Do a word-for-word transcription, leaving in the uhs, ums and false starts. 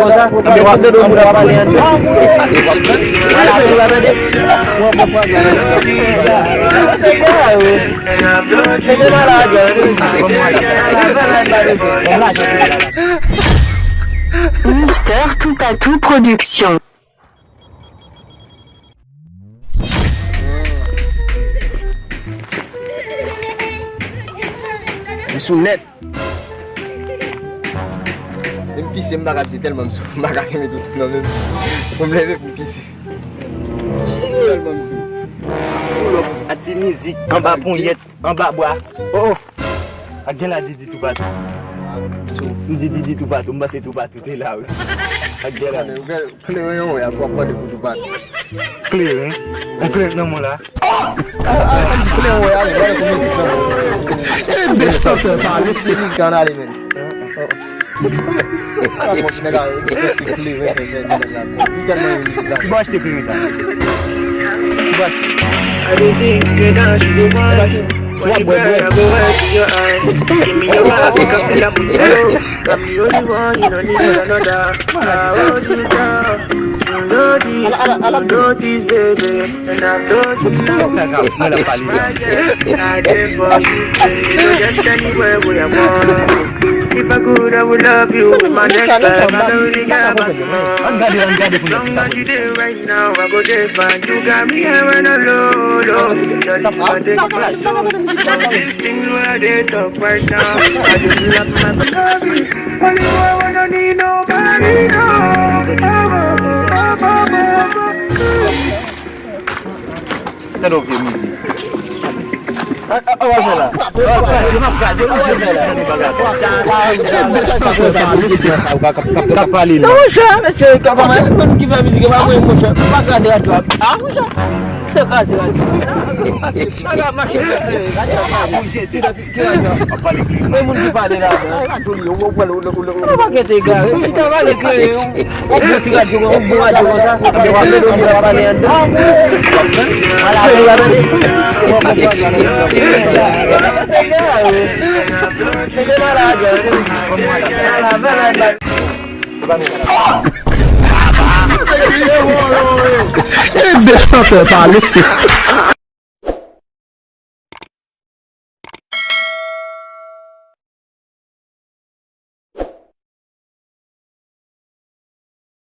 Konsa, anben w ap tande yon moun ap pale anndan. Wala, nou pa tande. Mesye pa la ankò. Mister Toupatou Production. M sou nèt. Menm pise m pa ka pise tèlman m sou. M pa ka kenbe tout non menm. Pou m leve pou pise. Tèlman m sou. Ati mizik anba ponyèt, anba bra. Oh, oh. Ak gen la Didi Toupatou. M di Didi Toupatou, m panse Toupatou te la wi. Ak gen la. Kleren yon wè ap ap mande pou Toupatou. Kleren? On kleren nan men w la. Kleren wè ap gade pou mizik nan. E de chantè pale. Mizik an ale men. Sa bon ti nèg la yo. Kleren fè fè nèg la. Li tèlman yon mizik la. Ki bò achte kleren sa? Ki bò achte? Everything you get down, she dey want. When you cry, I go right to your eye. Give me your heart, make I fill up with you. I'm the only one, you don't need another. I hold you down. You know this, you know this, baby. And I've told you now. Sa ka mwen la pale la. I dey for you, baby. Just anywhere where I want. If I could, I would love you with my next life. I don't really got back tomorrow. An gade, an gade pou mwen. Long as you dey right now, I go dey fine. You got me here when I low, low. Surely you go take my soul. All these things wey I dey talk right now, I just love my memories. Only one wey no need nobody, no. Tande yon vye mizik. An w al fè la? An w al fè la? M ap kraze, m ap kraze, m ap kraze. K ap pale la. Non, monchè, mesye, k ap pale. Moun ki fè mizik, e pa mwen, monchè. M pa kraze radyo a. Ah, monchè. Se kraze radyo. Gade mache. Gade mache. Ki radyo? Ap pale kleren. Men moun ki pale la. Radyo li, ou, ou, ou, ou, ou, ou. Ou pa kite egare. Chita pale kleren. Yon bon ti radyo, yon bon radyo konsa. Epi w ap mete yon moun ap pale anndan. Ala, ou pa tande? Mesye pa la ankò. E de chantè pale.